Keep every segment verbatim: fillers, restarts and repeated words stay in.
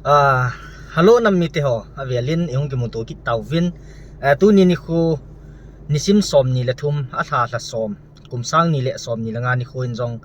Ah, hello nam mite ho, avelin ihung kimuto kit tauvin. Eh, tuni nikho nisim som ni le thum, alha lha som, kum sang ni le som ni le nga nikho in jong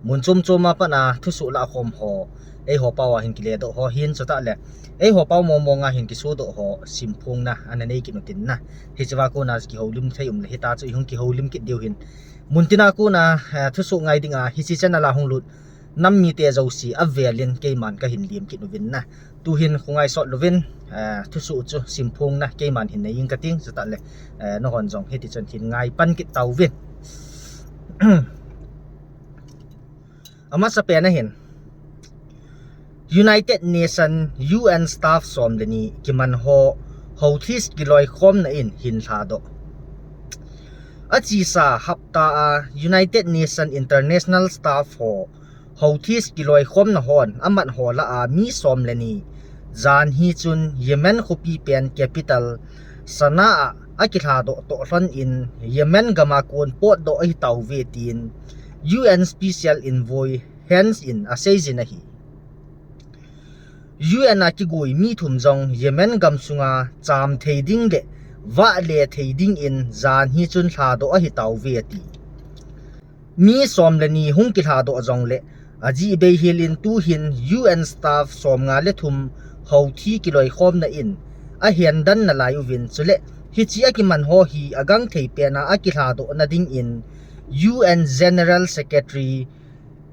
mun chom chom a pat a thusoh lah khom ho, eiho pao a hin kile doh ho hin, chutah le eiho pao mong mong a hin kiso doh ho simphongna ana nei kit utin na. Hiche a kona kihoulim thei um le hita chu ihung kihoulim kit diu hin. Muntina kona, eh, thusoh ngai dinga hiche channel a hung lut nam mite jouse avelin keiman kahin lem kit uvin na. Tuhin khongai sot louvin, eh, thusoh chu simphongna keiman hin nei ing kating, chutah le, eh, nahon jong hiti chun hin ngai pan kit tauvin. Amasapen a hin, United Nation U N staff som le ni kiman ho Houthis kiloikhomna in hin lhadoh. Achesa hapta a United Nation international staff ho Houthis kiloikhomna hon amat ho lah a mi som le ni janhi chun Yemen khopi pen capital Sanaa a akilhadoh toh lhon in Yemen gam a kon potdoh ahi tauve tin U N Special Envoy Hans in aseijin ahi. U N a kigoi mi thum jong Yemen gam sunga cham thei ding le vahle thei ding in janhi chun lhadoh ahi tauve ati. Mi som le ni hung kilhadoh jongle ajeh bei hel in tuhin U N staff som nga le thum Houthi kiloikhomna in ahendan nalai uvin, chule hiche a kiman ho hi agangthei pen a akilhadoh na ding in U N General Secretary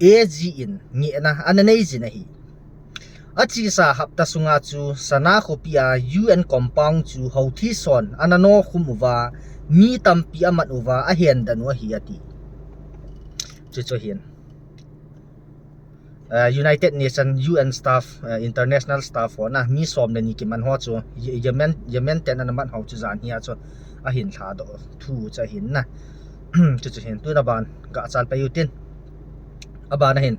A G in ngehna ana neijin ahi. Achesa hapta sunga chu Sanaa khopi a U N compound chu Houthis hon ana nokhum uva, mi tampi amat uva ahendan u ahi ati. Chuchu hin, eh, United Nation U N staff, eh, international staff ho na mi som le ni kiman ho chu Ye-, Yemen, Yemen ten ana mat ho chu janhi a chu ahin lhadoh thu chu ahin na. Chuchu hin tuna ban gachal pei utin. Aban a hin,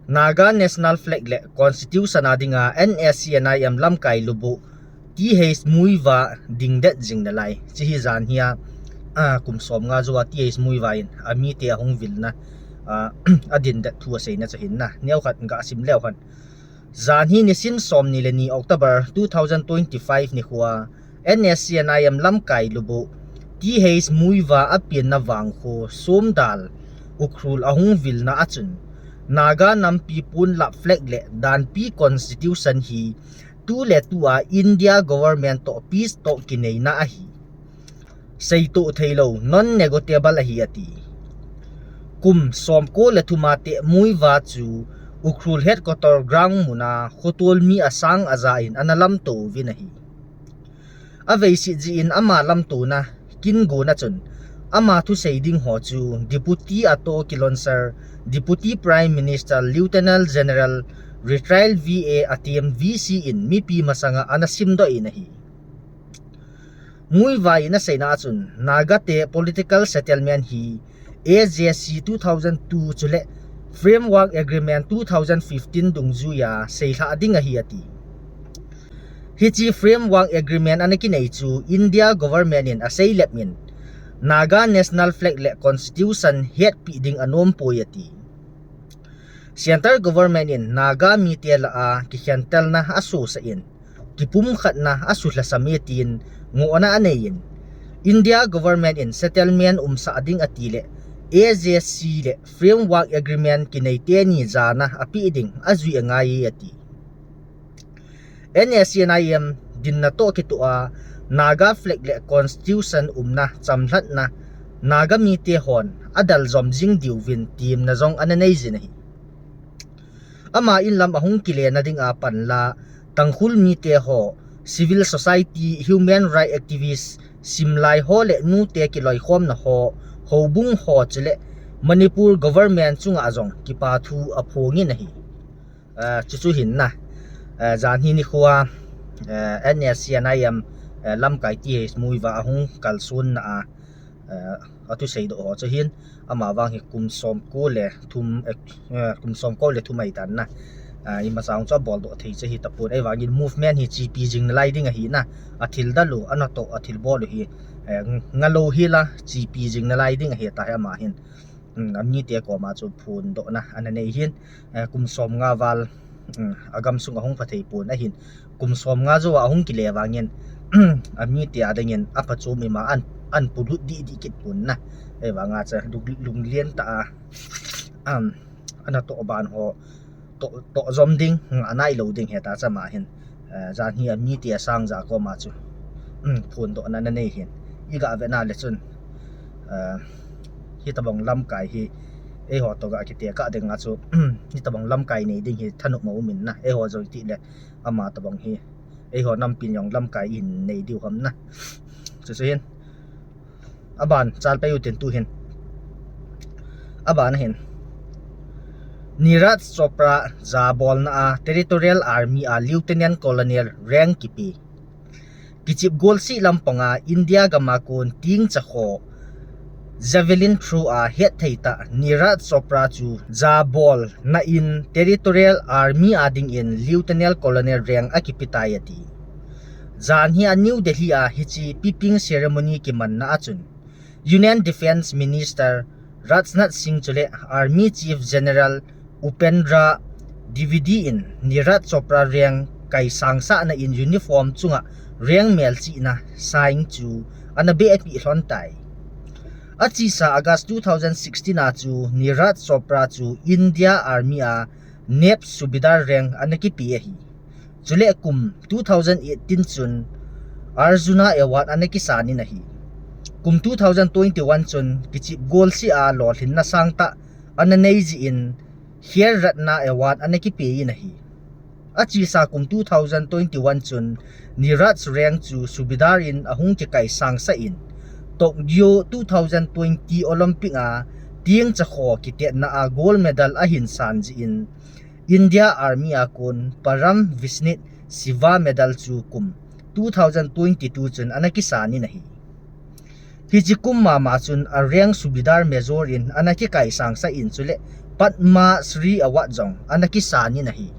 Naga National Flag le Constitution a dinga N S C N I M lamkai lubuh T H Muivah dingdet jing nalai. Hiche hi janhi a, ah, kum som nga jou a T H Muivah in amite ahung vilna, ah, adindet thu aseina chu ahin na. Neokhat gasim leu hen. Janhi nisim som ni le ni October two thousand twenty-five nikho a N S C N I M lamkai lubuh T H Muivah apenna vangkho Somdal Ukhrul ahung vilna a chun Naga nampi ponlap flag le danpi constitution hi tuletu a India government toh peace talk kineina ahi. Seitoh theilou, non-negotiable ahi ati. Kum somko le thum a T H Muivah chu Ukhrul headquarter ground mun a khotol mi asang aja in ana lamto uvin ahi. Aveiset jeh in ama lamtona kin gonna chun ama thusei ding ho chu Deputy Ato Kilonser, Deputy Prime Minister, Lieutenant General, Retired V A Atem V C in mipi masanga ana simdoh in ahi. Muivah in aseina a chun Naga te political settlement hi A J C two thousand two chule Framework Agreement two thousand fifteen dungjuia seilhah ding ahi ati. Hiche Framework Agreement ana kinei chu India government in aseilep in Naga National Flag le Constitution hetpeh ding anom poi ati. Central government in Naga mite lah a kikhentelna asosah in, kipumkhatna asuhlhasam e tin ngohna anei in, India government in settlement umsah ding ati le A J C le Framework Agreement kinei teni jana apeh ding ajui angai e ati. N S C N I M dinna toh kitoh a Naga flag le constitution umna chamlhatna Naga mite hon adal jom jing diuvin temna jong ana neijin ahi. Ama inlam ahung kile na dinga panla Tangkhul mite ho, civil society, human right activist, simlai ho le nute kiloikhomna ho, houbung ho chule Manipur government chunga jong kipa thu aphongin ahi. Ah, chuchu hin na, ah, janhi nikho a, ah, N S C N I M, ah, lamkai T H Muivah ahung kalsonna a, ah, athusei doh ho chu hin, ama vang hi kum somko le thum, eh, eh, kum somko le thum ahitan na. Ah, imacha chu abol doh thei chu hitapon, ahivangin movement hi chepi jing nalai ding ahi na, athil dal u, anatoh, athil bol u hi, eh, ngalou hila chepi jing nalai ding ahi tahi ama hin. Hmm, amite koma chu phondohna ana nei hin, eh, kum som nga val, um, agam sung ahung pha thei pon ahin, kum som nga jou a ahung kile vangin, amite a dingin aphachom ima an, an polut didi kit pon na. Ahivanga chu lung, lunglen tah a, um, ana toh ban ho, toh, toh jom ding, ngah nailou ding heta chu ama hin, eh, janhi amite a sang ja koma chu, um, phondohna ana nei hin. Iga vetna le chun, eh, hitobang lamkai hi, eiho toh ga kitekah dinga chu, hitobang lamkai nei ding hi thanop ma um in na, eiho jong itile, ama tobang hi, eiho nampin jong lamkai ihin nei diu ham na. Chuchu hin, aban chalpeh u tin tu hin. Aban ahin, Neeraj Chopra jabolna a Territorial Army a Lieutenant Colonel rank kipe. Kichep golseh lampanga India gam a kon tengcha kho Javelin throw a hetthei tah Neeraj Chopra chu jabolna in Territorial Army a dingin Lieutenant Colonel rank akipe tai ati. Janhi a New Delhi a hiche pepeng ceremony kimanna a chun Union Defence Minister Rajnath Singh chule Army Chief General Upendra Dwivedi in Neeraj Chopra rank kaisangsahna in uniform chunga rank melchihna sign chu ana beh apeh lhon tai. Achesa August two thousand sixteen a chu Neeraj Chopra chu India Army a Naib Subedar rank ana kipe ahi. Chule kum two thousand eighteen chun Arjuna Award ana kisan in ahi. Kum two thousand twenty-one chun kichep golseh a lolhinna sangtah ana nei jeh in Kher Ratna Award ana kipe in ahi. Achesa kum two thousand twenty-one chun Neeraj rank chu Subedar in ahung kikaisangsah in, Tokyo two thousand twenty Olympic a tengcha kho kitetna a gold medal ahin san jeh in, India Army a kon Param Vishnit Seva Medal chu kum two thousand twenty-two chun ana kisan in ahi. Hiche kum mama chun a rank Subedar Major in ana kikaisangsah in chule Padma Shri Award jong ana kisan in ahi.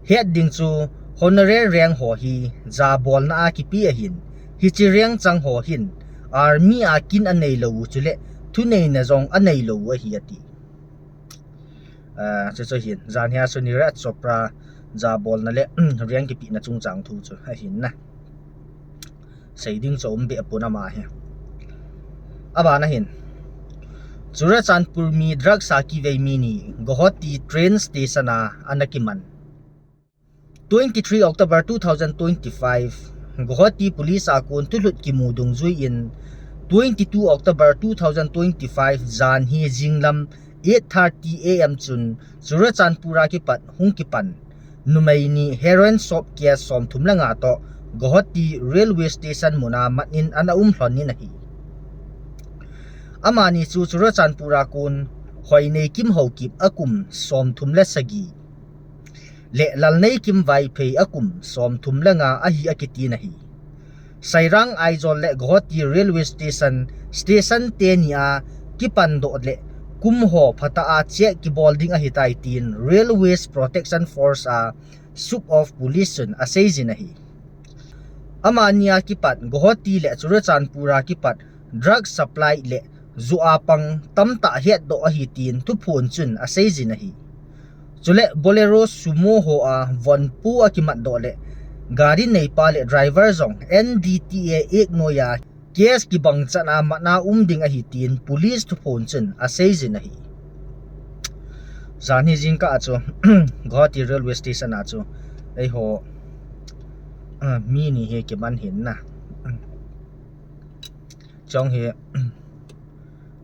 Het ding chu honorary rank ho hi jabolna a kipe ahin, hiche rank chang ho hin army a kin aneilou u chule thuneina jong aneilou u ahi ati. Ah, chuchu hin, janhi a chu Neeraj Chopra jabolna le rank kipehna chungchang thu chu ahin na. Sei ding chu um beh pon ama hi. Aban ahin, Churachandpur mi drugs a kivei mi ni Guwahati train station a ana kiman. Twenty-three October two thousand twenty-five, Guwahati Police a kon thulhut kimu dungjui in, twenty-two October two thousand twenty-five janhi jinglam eight thirty A M chun Churachandpur a kipat hung kipan numei ni heroin soap case somthum le nga toh Guwahati Railway Station mun a mat in ana um lhon in ahi. Amani chu Churachandpur a kon Hoineikim Haokip akum somthum le sagi le Lalneikim Vaiphei akum somthum le nga ahi akitin ahi. Sairang Aizawl le Guwahati Railway Station, station teni a kipan doh le kum ho phatah a check kibol ding ahitai tin Railways Protection Force a Sub of Police chun aseijin ahi. Amani a kipat Guwahati le Churachandpur a kipat drug supply le ju a pang tamtah hetdoh ahi tin thuphon chun aseijin ahi. Chule Bolero Sumo ho a vonpu akimatdoh le gari neipa le driver jong N D T A Act noiya case kibang chan a matna um ding ahi tin police thuphon chun aseijin ahi. Janhi jingkah a chu Guwahati Railway Station a chu eiho, ah, mi ni hi kiman hin na. Chong hi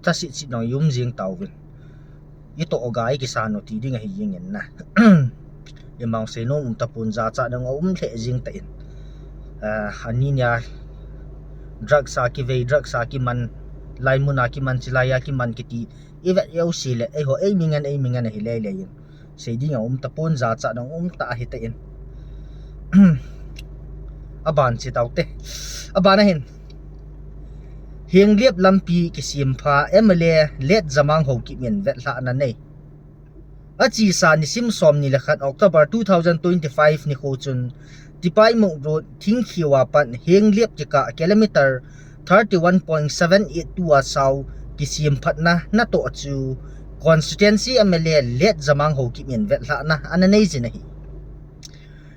thasit sit nong i um jing tauvin. I toh ga i kisan u ti ding ahi jingin na. Imang seinom um tapon, jachat nong aum lheh jing tan. Ah, ani nia drugs a kivei, drugs a kiman, laimun a kiman, chilai a kiman kiti i vet jouse le eiho eimi ngen eimi ngen ahi lele in. Sei ding aum tapon, jachat nong um ta ahi tan. Aban chi taute. Aban ahin, Henglep lampi kisempha M L A Letjamang Haokip in vetlhahna nei. Achesa nisim somni le khat October two thousand twenty-five nikho chun Tipaimukh Road Thingkhiu a pat Henglep kikah kilometer thirty-one point seven eight two a sao kisemphatna natoh chu Constituency M L A Letjamang Haokip in vetlhahna ana nei jin ahi.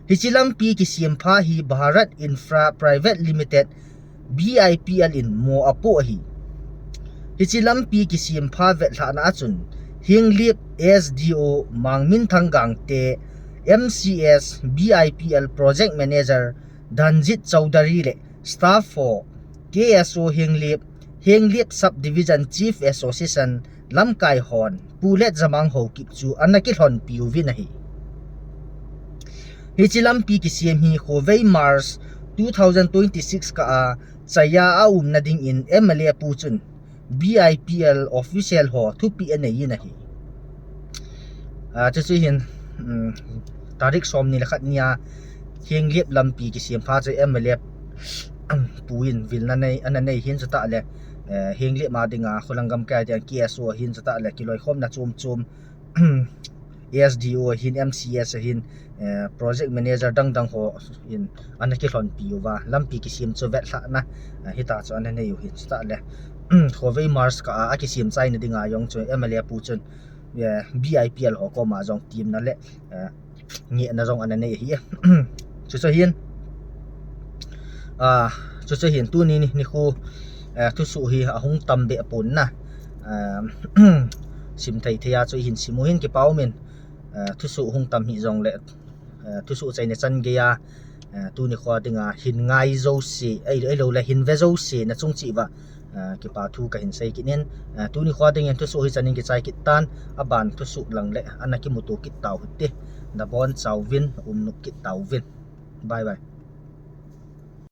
Hiche lampi kisempha hi Bharat Infra Private Limited, B I P L in mo apoh ahi. Hiche lampi kisempha vetlhahna a chun Henglep S D O Mangminthang Gangte, M C S B I P L Project Manager Dhanjit Chowdhury le staff ho, K S O Henglep, Henglep Subdivision Chief Association lamkai hon Pu Letjamang Haokip chu ana kilhonpi uvin ahi. Hiche lampi kisem hi Khovei March two thousand twenty-six kah a chaiya aumna dingin M L A pu chun B I P L official ho thupeh anei in ahi. Ah, chuchu hin, um, tarik somni le khat nia Henglep lampi kisempha chu M L A, um, pu in vilna nei, ana nei hin chutah le, eh, Henglep a dinga, Khulang gamkai a dinga K S O hin chutah le kiloikhomna chom chom, S D O ahin, M C S ahin, eh, project manager dang dang ho in ana kilhonpi uva, lampi kisem chu vetlhahna, eh, hita chu ana nei u hin chutah le, Khovei March kah a, akisem chaina dinga jong chu M L A pu chun, eh, B I P L ho koma jong temna le, eh, ngehna jong ana nei ahi. Chuchu hin, ah, chuchu hin tuni ni, nikho, eh, thusoh hi ahung tam be pon na. Ah, sim thei thei a chu hin sim u hin kipa umin, eh, thusoh hung tam hih jongle, eh, thusoh chaina chan geiya, eh, tuni kho dinga hin ngai jouse, ei, eilou le hin ve jouse na chung cheh uva, eh, kipa thu kahin sei kit in, eh, tuni kho dingin thusoh hi chanin kichai kit tan, aban thusoh lang le ana kimuto kit tau hite, nabon chauvin, umnop kit tauvin. Bye bye.